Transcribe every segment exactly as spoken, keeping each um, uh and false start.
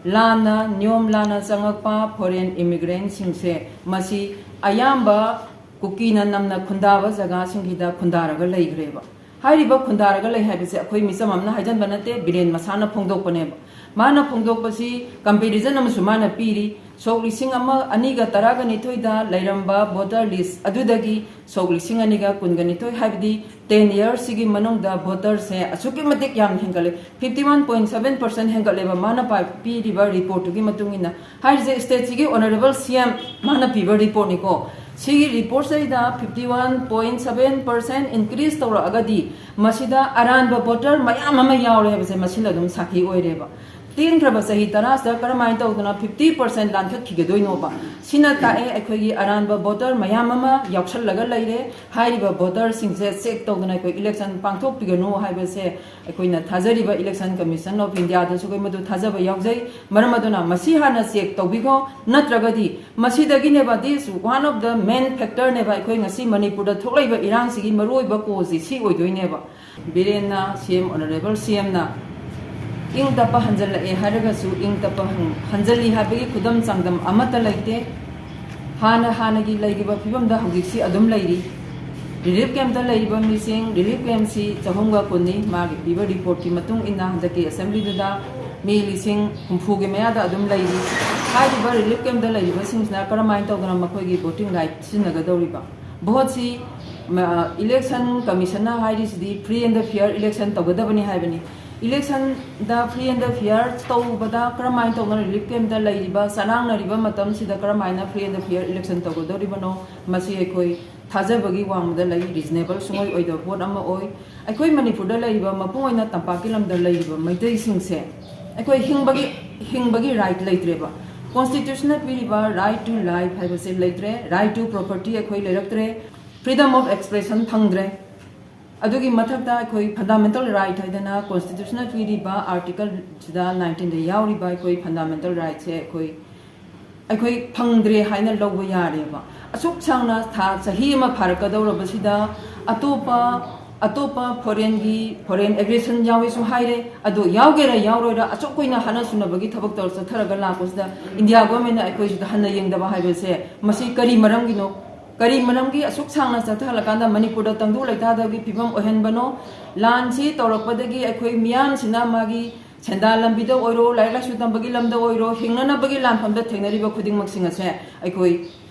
ꯂꯥꯟꯅ, ꯅꯤꯌꯣꯝ ꯂꯥꯟꯅ ꯆꯪꯉꯛꯄ foreign immigrantꯁꯤꯡꯁꯦ, ꯃꯁꯤ ꯑꯌꯥꯝꯕ ꯀꯨꯀꯤꯅ ꯅꯝꯅ ꯈꯨꯟꯗꯥꯕ ꯖꯒꯥꯁꯤꯡꯁꯤꯗ ꯈꯨꯟꯗꯥꯔꯒ ꯂꯩꯈ꯭ꯔꯦꯕ꯫ ꯍꯥꯏꯔꯤꯕ ꯈꯨꯟꯗꯥꯔꯒ ꯂꯩ ꯍꯥꯏꯕꯁꯦ ꯑꯩꯈꯣꯏ ꯃꯤꯆꯝ ꯑꯃꯅ ꯍꯥꯏꯖꯟꯕ ꯅꯠꯇꯦ, ꯕꯤꯔꯦꯟ ꯃꯁꯥꯅ ꯐꯣꯡꯗꯣꯛꯄꯅꯦꯕ꯫ ꯃꯥꯅ ꯐꯣꯡꯗꯣꯛꯄꯁꯤ comparison ꯑꯃꯁꯨ ꯃꯥꯅ ꯄꯤꯔꯤ꯫ ꯁꯣꯛ ꯂꯤꯁꯤꯡ ꯑꯃ ꯑꯅꯤꯒ ꯇꯔꯥꯒ ꯅꯤꯊꯣꯏꯗ ꯂꯩꯔꯝꯕ voter list ꯑꯗꯨꯗꯒꯤ ꯁꯣꯛ ꯂꯤꯁꯤꯡ ꯑꯅꯤꯒ ꯀꯨꯟꯒ ꯅꯤꯊꯣꯏ, ꯍꯥꯏꯕꯗꯤ ten yearsꯁꯤꯒꯤ ꯃꯅꯨꯡꯗ voterꯁꯦ ꯑꯁꯨꯛꯀꯤ ꯃꯇꯤꯛ ꯌꯥꯝꯅ ꯍꯦꯟꯒꯠꯂꯦ꯫ Fifty one point seven percent ꯍꯦꯟꯒꯠꯂꯦꯕ ꯃꯥꯅ ꯄꯥ-, ꯄꯤꯔꯤꯕ reportꯇꯨꯒꯤ ꯃꯇꯨꯡ ꯏꯟꯅ꯫ ꯍꯥꯏꯔꯤꯁꯦ stateꯁꯤꯒꯤ honourable C M ꯃꯥꯅ ꯄꯤꯕ reportꯅꯤꯀꯣ꯫ ꯁꯤꯒꯤ reportꯁꯤꯗ fifty one point seven percent increase ꯇꯧꯔꯛꯑꯒꯗꯤ ꯃꯁꯤꯗ ꯑꯔꯥꯟꯕ voter ꯃꯌꯥꯝ ꯑꯃ ꯌꯥꯎꯔꯦ ꯍꯥꯏꯕꯁꯦ ꯃꯁꯤꯅ ꯑꯗꯨꯝ ꯁꯥꯈꯤ ꯑꯣꯏꯔꯦꯕ꯫ ꯇꯦꯟꯈ꯭ꯔꯕ ꯆꯍꯤ ꯇꯔꯥꯁꯤꯗ ꯀꯔꯝꯍꯥꯏꯅ ꯇꯧꯗꯅ fifty percent ꯂꯥꯟꯈꯠꯈꯤꯒꯗꯣꯏꯅꯣꯕ? ꯁꯤꯅ ꯇꯥꯛꯑꯦ ꯑꯩꯈꯣꯏꯒꯤ ꯑꯔꯥꯟꯕ voter ꯃꯌꯥꯝ ꯑꯃ ꯌꯥꯎꯁꯜꯂꯒ ꯂꯩꯔꯦ꯫ ꯍꯥꯏꯔꯤꯕ voterꯁꯤꯡꯁꯦ check ꯇꯧꯗꯅ ꯑꯩꯈꯣꯏ election ꯄꯥꯡꯊꯣꯛꯄꯤꯒꯅꯨ ꯍꯥꯏꯕꯁꯦ ꯑꯩꯈꯣꯏꯅ ꯊꯥꯖꯔꯤꯕ Election Commission of Indiaꯗꯁꯨ ꯑꯩꯈꯣꯏ ꯃꯗꯨ ꯊꯥꯖꯕ ꯌꯥꯎꯖꯩ꯫ ꯃꯔꯝ ꯑꯗꯨꯅ ꯃꯁꯤ ꯍꯥꯟꯅ check ꯇꯧꯕꯤꯈꯣ, ꯅꯠꯇ꯭ꯔꯒꯗꯤ ꯃꯁꯤꯗꯒꯤꯅꯦꯕ, this one of the main factorꯅꯦꯕ ꯑꯩꯈꯣꯏ ꯉꯁꯤ ꯃꯅꯤꯄꯨꯔꯗ ꯊꯣꯛꯂꯛꯏꯕ ꯏꯔꯥꯡꯁꯤꯒꯤ ꯃꯔꯨꯑꯣꯏꯕ causeꯁꯤ ꯁꯤ ꯑꯣꯏꯗꯣꯏꯅꯦꯕ꯫ ꯕꯤꯔꯦꯟꯅ, C M, honourable C Mꯅ ꯏꯪ ꯇꯞꯄ ꯍꯟꯖꯜꯂꯛꯑꯦ ꯍꯥꯏꯔꯒꯁꯨ ꯏꯪ ꯇꯞꯄ ꯍꯟ-, ꯍꯟꯖꯜꯂꯤ ꯍꯥꯏꯕꯒꯤ ꯈꯨꯗꯝ ꯆꯥꯡꯗꯝ ꯑꯃꯠꯇ ꯂꯩꯇꯦ꯫ ꯍꯥꯟꯅ ꯍꯥꯟꯅꯒꯤ ꯂꯩꯔꯤꯕ ꯐꯤꯕꯝꯗ ꯍꯧꯖꯤꯛꯁꯤ ꯑꯗꯨꯝ ꯂꯩꯔꯤ꯫ Relief campꯇ ꯂꯩꯔꯤꯕ ꯃꯤꯁꯤꯡ, relief campꯁꯤ ꯆꯍꯨꯝꯒ ꯀꯨꯟꯅꯤ꯫ ꯃꯥꯒꯤ ꯄꯤꯕ reportꯀꯤ ꯃꯇꯨꯡ ꯏꯟꯅ ꯍꯟꯗꯛꯀꯤ assemblyꯗꯨꯗ ꯃꯤ ꯂꯤꯁꯤꯡ ꯍꯨꯝꯐꯨꯒꯤ ꯃꯌꯥꯗ ꯑꯗꯨꯝ ꯂꯩꯔꯤ꯫ ꯍꯥꯏꯔꯤꯕ relief campꯇ ꯂꯩꯔꯤꯕꯁꯤꯡꯁꯤꯅ ꯀꯔꯝꯍꯥꯏꯅ ꯇꯧꯗꯅ ꯃꯈꯣꯏꯒꯤ voting right ꯁꯤꯖꯤꯟꯅꯒꯗꯧꯔꯤꯕ? Voteꯁꯤ, ꯃ-, Election Commissionꯅ ꯍꯥꯏꯔꯤꯁꯤꯗꯤ free and fair election ꯇꯧꯒꯗꯕꯅꯤ ꯍꯥꯏꯕꯅꯤ꯫ Electionꯗ free and fair ꯇꯧꯕꯗ ꯀꯔꯝꯍꯥꯏꯅ ꯇꯧꯗꯅ relief campꯇ ꯂꯩꯔꯤꯕ, ꯆꯔꯥꯡꯅꯔꯤꯕ ꯃꯇꯝꯁꯤꯗ ꯀꯔꯝꯍꯥꯏꯅ free and fair election ꯇꯧꯒꯗꯧꯔꯤꯕꯅꯣ? ꯃꯁꯤ ꯑꯩꯈꯣꯏ ꯊꯥꯖꯕꯒꯤ ꯋꯥꯡꯃꯗ ꯂꯩ, reasonable ꯁꯨꯡꯑꯣꯏ ꯑꯣꯏꯗꯕ ꯄꯣꯠ ꯑꯃ ꯑꯣꯏ꯫ ꯑꯩꯈꯣꯏ ꯃꯅꯤꯄꯨꯔꯗ ꯂꯩꯔꯤꯕ, ꯃꯄꯨꯡ ꯑꯣꯏꯅ ꯇꯝꯄꯥꯛꯀꯤ ꯂꯝꯗ ꯂꯩꯔꯤꯕ ꯃꯩꯇꯩꯁꯤꯡꯁꯦ ꯑꯩꯈꯣꯏ ꯍꯤꯡꯕꯒꯤ, ꯍꯤꯡꯕꯒꯤ right ꯂꯩꯇ꯭ꯔꯦꯕ꯫ Constitutionꯅ ꯄꯤꯔꯤꯕ right to life ꯍꯥꯏꯕꯁꯦ ꯂꯩꯇ꯭ꯔꯦ, right to property ꯑꯩꯈꯣꯏ ꯂꯩꯔꯛꯇ꯭ꯔꯦ, freedom of expression ꯐꯪꯗ꯭ꯔꯦ꯫ ꯑꯗꯨꯒꯤ ꯃꯊꯛꯇ ꯑꯩꯈꯣꯏ fundamental right ꯍꯥꯏꯗꯅ Constitutionꯅ ꯄꯤꯔꯤꯕ articleꯁꯤꯗ nineteenꯗ ꯌꯥꯎꯔꯤꯕ ꯑꯩꯈꯣꯏ fundamental rightꯁꯦ ꯑꯩꯈꯣꯏ, ꯑꯩꯈꯣꯏ ꯐꯪꯗ꯭ꯔꯦ ꯍꯥꯏꯅ ꯂꯧꯕ ꯌꯥꯔꯦꯕ꯫ ꯑꯁꯨꯛ ꯁꯥꯡꯅ ꯊꯥ, ꯆꯍꯤ ꯑꯃ ꯐꯥꯔꯛꯀꯗꯧꯔꯕꯁꯤꯗ ꯑꯇꯣꯞꯄ ꯑꯇꯣꯞꯄ ꯐꯣꯔꯦꯟꯒꯤ ꯐꯣꯔꯦꯟ ꯑꯦꯒ꯭ꯔꯦꯁꯟ ꯌꯥꯎꯋꯦꯁꯨ ꯍꯥꯏꯔꯦ꯫ ꯑꯗꯣ ꯌꯥꯎꯒꯦꯔꯥ ꯌꯥꯎꯔꯣꯏꯔꯥ, ꯑꯁꯨꯛ ꯀꯨꯏꯅ ꯍꯥꯟꯅ ꯁꯨꯅꯕꯒꯤ ꯊꯕꯛ ꯇꯧꯔ ꯆꯠꯊꯔꯒ ꯂꯥꯛꯄꯁꯤꯗ ꯏꯟꯗꯤꯌꯥ ꯒꯣꯔꯃꯦꯟꯅ ꯑꯩꯈꯣꯏꯁꯤꯗ ꯍꯟꯅ ꯌꯦꯡꯗꯕ ꯍꯥꯏꯕꯁꯦ, ꯃꯁꯤ ꯀꯔꯤ ꯃꯔꯝꯒꯤꯅꯣ? ꯀꯔꯤ ꯃꯔꯝꯒꯤ ꯑꯁꯨꯛ ꯁꯥꯡꯅ ꯆꯠꯊꯍꯜꯂꯀꯥꯟꯗ ꯃꯅꯤꯄꯨꯔꯗ ꯇꯪꯗꯨ ꯂꯩꯇꯥꯗꯕꯒꯤ ꯐꯤꯕꯝ ꯑꯣꯏꯍꯟꯕꯅꯣ? ꯂꯥꯟꯁꯤ ꯇꯧꯔꯛꯄꯗꯒꯤ ꯑꯩꯈꯣꯏ ꯃꯤꯌꯥꯝꯁꯤꯅ ꯃꯥꯒꯤ ꯁꯦꯟꯗꯥꯟ ꯂꯝꯕꯤꯗ ꯑꯣꯏꯔꯣ, ꯂꯥꯏꯔꯤꯛ ꯂꯥꯏꯁꯨ ꯇꯝꯕꯒꯤ ꯂꯝꯗ ꯑꯣꯏꯔꯣ, ꯍꯤꯡꯅꯅꯕꯒꯤ ꯂꯥꯟꯐꯝꯗ ꯊꯦꯡꯅꯔꯤꯕ ꯈꯨꯗꯤꯡꯃꯛꯁꯤꯡ ꯑꯁꯦ ꯑꯩꯈꯣꯏ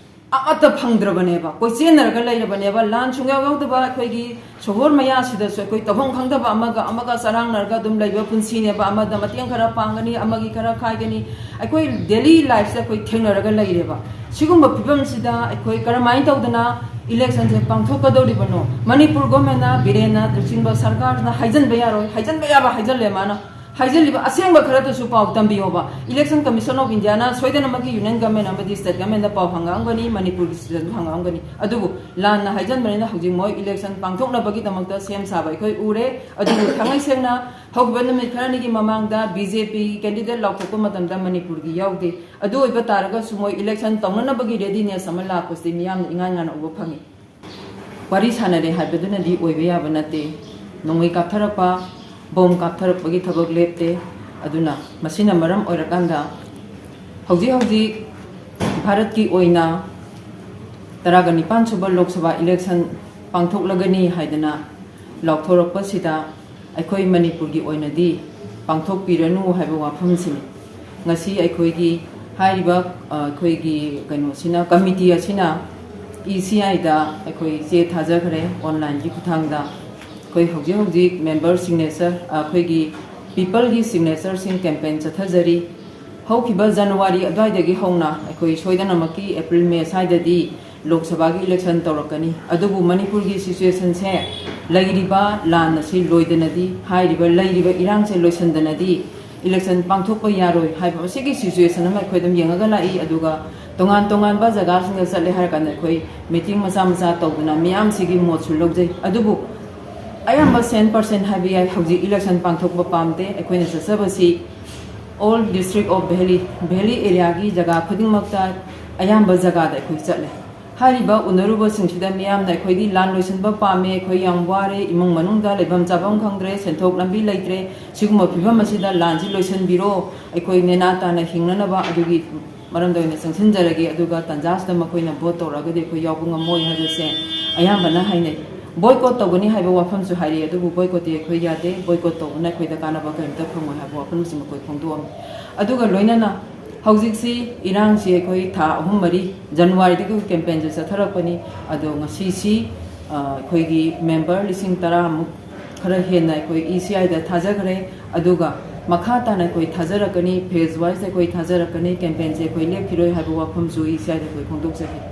ꯑꯃꯠꯇ ꯐꯪꯗ꯭ꯔꯕꯅꯦꯕ, ꯀꯣꯏꯆꯦꯟꯅꯔꯒ ꯂꯩꯔꯕꯅꯦꯕ꯫ ꯂꯥꯟ ꯁꯨꯡꯌꯥꯎ ꯌꯥꯎꯗꯕ ꯑꯩꯈꯣꯏꯒꯤ ꯁꯣꯍꯣꯔ ꯃꯌꯥꯁꯤꯗꯁꯨ ꯑꯩꯈꯣꯏ ꯇꯧꯐꯝ ꯈꯪꯗꯕ, ꯑꯃꯒ ꯑꯃꯒ ꯆꯔꯥꯡꯅꯔꯒ ꯑꯗꯨꯝ ꯂꯩꯕ ꯄꯨꯟꯁꯤꯅꯦꯕ꯫ ꯑꯃꯗ ꯃꯇꯦꯡ ꯈꯔ ꯄꯥꯡꯒꯅꯤ, ꯑꯃꯒꯤ ꯈꯔ ꯈꯥꯏꯒꯅꯤ, ꯑꯩꯈꯣꯏ ꯗꯦꯂꯤ ꯂꯥꯏꯐꯁꯤꯗ ꯑꯩꯈꯣꯏ ꯊꯦꯡꯅꯔꯒ ꯂꯩꯔꯦꯕ꯫ ꯁꯤꯒꯨꯝꯕ ꯐꯤꯕꯝꯁꯤꯗ ꯑꯩꯈꯣꯏ ꯀꯔꯝꯍꯥꯏꯅ ꯇꯧꯗꯅ ꯏꯂꯦꯛꯁꯟꯁꯦ ꯄꯥꯡꯊꯣꯛꯀꯗꯧꯔꯤꯕꯅꯣ? ꯃꯅꯤꯄꯨꯔ ꯒꯣꯔꯃꯦꯟꯅ, ꯕꯤꯔꯦꯟꯅ ꯂꯨꯆꯤꯡꯕ ꯁꯔꯀꯥꯔꯁꯤꯅ ꯍꯥꯏꯖꯟꯕ ꯌꯥꯔꯣꯏ, ꯍꯥꯏꯖꯟꯕ ꯌꯥꯕ ꯍꯥꯏꯖꯜꯂꯦ꯫ ꯃꯥꯅ ꯍꯥꯏꯖꯜꯂꯤꯕ ꯑꯁꯦꯡꯕ ꯈꯔꯗꯨꯁꯨ ꯄꯥꯎ ꯇꯝꯕꯤꯌꯣꯕ꯫ Election Commission of Indiaꯅ ꯁꯣꯏꯗꯅꯃꯛꯀꯤ Union Government ꯑꯃꯗꯤ State Governmentꯗ ꯄꯥꯎ ꯍꯪꯉꯛꯑꯝꯒꯅꯤ, ꯃꯅꯤꯄꯨꯔꯒꯤ citizenꯁꯨ ꯍꯪꯉꯛꯑꯝꯒꯅꯤ꯫ ꯑꯗꯨꯕꯨ ꯂꯥꯟꯅ ꯍꯥꯏꯖꯟꯕꯅꯤꯅ ꯍꯧꯖꯤꯛ ꯃꯣꯏ election ꯄꯥꯡꯊꯣꯛꯅꯕꯒꯤꯗꯃꯛꯇ ꯁꯦꯝ ꯁꯥꯕ ꯑꯩꯈꯣꯏ ꯎꯔꯦ꯫ ꯑꯗꯨꯕꯨ ꯊꯥꯡꯉꯩ ꯁꯦꯡꯅ ꯍꯧꯈꯤꯕ ꯅꯨꯃꯤꯠ ꯈꯔꯅꯤꯒꯤ ꯃꯃꯥꯡꯗ BJP candidate ꯂꯥꯎꯊꯣꯛꯄ ꯃꯇꯝꯗ ꯃꯅꯤꯄꯨꯔꯒꯤ ꯌꯥꯎꯗꯦ꯫ ꯑꯗꯨ ꯑꯣꯏꯕ ꯇꯥꯔꯒꯁꯨ ꯃꯣꯏ election ꯇꯧꯅꯅꯕꯒꯤ readiness ꯑꯃ ꯂꯥꯛꯄꯁꯤ ꯃꯤꯌꯥꯝꯅ ꯏꯉꯥꯟ ꯉꯥꯟꯅ ꯎꯕ ꯐꯪꯉꯤ꯫ ꯋꯥꯔꯤ ꯁꯥꯟꯅꯔꯦ ꯍꯥꯏꯕꯗꯨꯅꯗꯤ ꯑꯣꯏꯕ ꯌꯥꯕ ꯅꯠꯇꯦ꯫ ꯅꯣꯡꯃꯩ ꯀꯥꯞꯊꯔꯛꯄ, ꯕꯣꯝ ꯀꯥꯞꯊꯔꯛꯄꯒꯤ ꯊꯕꯛ ꯂꯦꯞꯇꯦ꯫ ꯑꯗꯨꯅ ꯃꯁꯤꯅ ꯃꯔꯝ ꯑꯣꯏꯔꯀꯥꯟꯗ ꯍꯧꯖꯤꯛ ꯍꯧꯖꯤꯛ ꯚꯥꯔꯠꯀꯤ ꯑꯣꯏꯅ ꯇꯔꯥꯒ ꯅꯤꯄꯥꯟ ꯁꯨꯕ ꯂꯣꯛ ꯁꯚꯥ election ꯄꯥꯡꯊꯣꯛꯂꯒꯅꯤ ꯍꯥꯏꯗꯅ ꯂꯥꯎꯊꯣꯔꯛꯄꯁꯤꯗ ꯑꯩꯈꯣꯏ ꯃꯅꯤꯄꯨꯔꯒꯤ ꯑꯣꯏꯅꯗꯤ ꯄꯥꯡꯊꯣꯛꯄꯤꯔꯅꯨ ꯍꯥꯏꯕ ꯋꯥꯐꯝꯁꯤꯅꯤ꯫ ꯉꯁꯤ ꯑꯩꯈꯣꯏꯒꯤ ꯍꯥꯏꯔꯤꯕ, ꯑ, ꯑꯩꯈꯣꯏꯒꯤ ꯀꯩꯅꯣꯁꯤꯅ, committee ꯑꯁꯤꯅ ECIꯗ ꯑꯩꯈꯣꯏ ꯆꯦ ꯊꯥꯖꯈ꯭ꯔꯦ onlineꯒꯤ ꯈꯨꯠꯊꯥꯡꯗ꯫ ꯑꯩꯈꯣꯏ ꯍꯧꯖꯤꯛ ꯍꯧꯖꯤꯛ member signature, ꯑ, ꯑꯩꯈꯣꯏꯒꯤ peopleꯒꯤ signatureꯁꯤꯡ campaign ꯆꯠꯊꯖꯔꯤ꯫ ꯍꯧꯈꯤꯕ January ꯑꯗꯨꯋꯥꯏꯗꯒꯤ ꯍꯧꯅ ꯑꯩꯈꯣꯏ ꯁꯣꯏꯗꯅꯃꯛꯀꯤ April May ꯁ꯭ꯋꯥꯏꯗꯗꯤ ꯂꯣꯛ ꯁꯚꯥꯒꯤ election ꯇꯧꯔꯛꯀꯅꯤ꯫ ꯑꯗꯨꯕꯨ ꯃꯅꯤꯄꯨꯔꯒꯤ situationꯁꯦ ꯂꯩꯔꯤꯕ ꯂꯥꯟ ꯑꯁꯤ ꯂꯣꯏꯗꯅꯗꯤ, ꯍꯥꯏꯔꯤꯕ ꯂꯩꯔꯤꯕ ꯏꯔꯥꯡꯁꯦ ꯂꯣꯏꯁꯤꯟꯗꯅꯗꯤ election ꯄꯥꯡꯊꯣꯛꯄ ꯌꯥꯔꯣꯏ ꯍꯥꯏꯕ ꯑꯁꯤꯒꯤ situation ꯑꯃ ꯑꯩꯈꯣꯏ ꯑꯗꯨꯝ ꯌꯦꯡꯉꯒ ꯂꯥꯛꯏ꯫ ꯑꯗꯨꯒ ꯇꯣꯉꯥꯟ ꯇꯣꯉꯥꯟꯕ ꯖꯒꯥꯁꯤꯡꯗ ꯆꯠꯂꯦ ꯍꯥꯏꯔ ꯀꯥꯟꯗ ꯑꯩꯈꯣꯏ meeting ꯃꯆꯥ ꯃꯆꯥ ꯇꯧꯗꯨꯅ ꯃꯤꯌꯥꯝꯁꯤꯒꯤ ꯃꯣꯠꯁꯨ ꯂꯧꯖꯩ꯫ ꯑꯗꯨꯕꯨ ꯑꯌꯥꯝꯕ cent percent ꯍꯥꯏꯕ ꯌꯥꯏ, ꯍꯧꯖꯤꯛ election ꯄꯥꯡꯊꯣꯛꯄ ꯄꯥꯝꯗꯦ꯫ ꯑꯩꯈꯣꯏꯅ ꯆꯠꯆꯕꯁꯤ all district of valley, valley areaꯒꯤ ꯖꯒꯥ ꯈꯨꯗꯤꯡꯃꯛꯇ ꯑꯌꯥꯝꯕ ꯖꯒꯥꯗ ꯑꯩꯈꯣꯏ ꯆꯠꯂꯦ꯫ ꯍꯥꯏꯔꯤꯕ ꯎꯅꯔꯨꯕꯁꯤꯡꯁꯤꯗ ꯃꯤꯌꯥꯝꯅ ꯑꯩꯈꯣꯏꯗꯤ ꯂꯥꯟ ꯂꯣꯏꯁꯤꯟꯕ ꯄꯥꯝꯃꯦ, ꯑꯩꯈꯣꯏ ꯌꯥꯝ ꯋꯥꯔꯦ, ꯏꯃꯨꯡ ꯃꯅꯨꯡꯗ ꯂꯩꯐꯝ ꯆꯥꯐꯝ ꯈꯪꯗ꯭ꯔꯦ, ꯁꯦꯟꯊꯣꯛ ꯂꯝꯕꯤ ꯂꯩꯇ꯭ꯔꯦ, ꯁꯤꯒꯨꯝꯕ ꯐꯤꯕꯝ ꯑꯁꯤꯗ ꯂꯥꯟꯁꯤ ꯂꯣꯏꯁꯤꯟꯕꯤꯔꯣ, ꯑꯩꯈꯣꯏ ꯅꯦꯅꯥ ꯇꯥꯅ ꯍꯤꯡꯅꯅꯕ ꯑꯗꯨꯒꯤ ꯃꯔꯝꯗ ꯑꯣꯏꯅ ꯆꯪꯁꯤꯟꯖꯔꯒꯦ, ꯑꯗꯨꯒ ꯇꯥꯟꯖꯥꯁꯤꯗ ꯃꯈꯣꯏꯅ ꯚꯣꯠ ꯇꯧꯔꯛꯑꯒꯗꯤ ꯑꯩꯈꯣꯏ ꯌꯥꯎꯕ ꯉꯝꯃꯣꯏ ꯍꯥꯏꯕꯁꯦ ꯑꯌꯥꯝꯕꯅ ꯍꯥꯏꯅꯩ꯫ ꯕꯣꯏꯀꯣꯠ ꯇꯧꯒꯅꯤ ꯍꯥꯏꯕ ꯋꯥꯐꯝꯁꯨ ꯍꯥꯏꯔꯛꯏ, ꯑꯗꯨꯕꯨ ꯕꯣꯏꯀꯣꯠꯇꯤ ꯑꯩꯈꯣꯏ ꯌꯥꯗꯦ, ꯕꯣꯏꯀꯣꯠ ꯇꯧꯕꯅ ꯑꯩꯈꯣꯏꯗ ꯀꯥꯟꯅꯕ ꯀꯔꯤꯝꯇ ꯐꯪꯉꯣꯏ ꯍꯥꯏꯕ ꯋꯥꯐꯝꯁꯤ ꯃꯈꯣꯏ ꯐꯣꯡꯗꯣꯛꯑꯝꯃꯤ꯫ ꯑꯗꯨꯒ ꯂꯣꯏꯅꯅ ꯍꯧꯖꯤꯛꯁꯤ ꯏꯔꯥꯡꯁꯤ ꯑꯩꯈꯣꯏ ꯊꯥ ꯑꯍꯨꯝ ꯃꯔꯤ, ꯖꯅꯋꯥꯔꯤꯗꯒꯤ ꯑꯩꯈꯣꯏ ꯀꯦꯝꯄꯦꯟꯁꯦ ꯆꯠꯊꯔꯛꯄꯅꯤ꯫ ꯑꯗꯣ ꯉꯁꯤꯁꯤ, ꯑ, ꯑꯩꯈꯣꯏꯒꯤ ꯃꯦꯝꯕꯔ ꯂꯤꯁꯤꯡ ꯇꯔꯥꯃꯨꯛ ꯈꯔ ꯍꯦꯟꯅ ꯑꯩꯈꯣꯏ ꯏ ꯁꯤ ꯑꯥꯏꯗ ꯊꯥꯖꯈ꯭ꯔꯦ꯫ ꯑꯗꯨꯒ ꯃꯈꯥ ꯇꯥꯅ ꯑꯩꯈꯣꯏ ꯊꯥꯖꯔꯛꯀꯅꯤ, ꯐꯦꯖ ꯋꯥꯏꯁ ꯑꯩꯈꯣꯏ ꯊꯥꯖꯔꯛꯀꯅꯤ꯫ ꯀꯦꯝꯄꯦꯟꯁꯦ ꯑꯩꯈꯣꯏ ꯂꯦꯞꯈꯤꯔꯣꯏ ꯍꯥꯏꯕ ꯋꯥꯐꯝꯁꯨ ꯏ ꯁꯤ ꯑꯥꯏꯗ ꯑꯩꯈꯣꯏ ꯐꯣꯡꯗꯣꯛꯆꯈꯤ꯫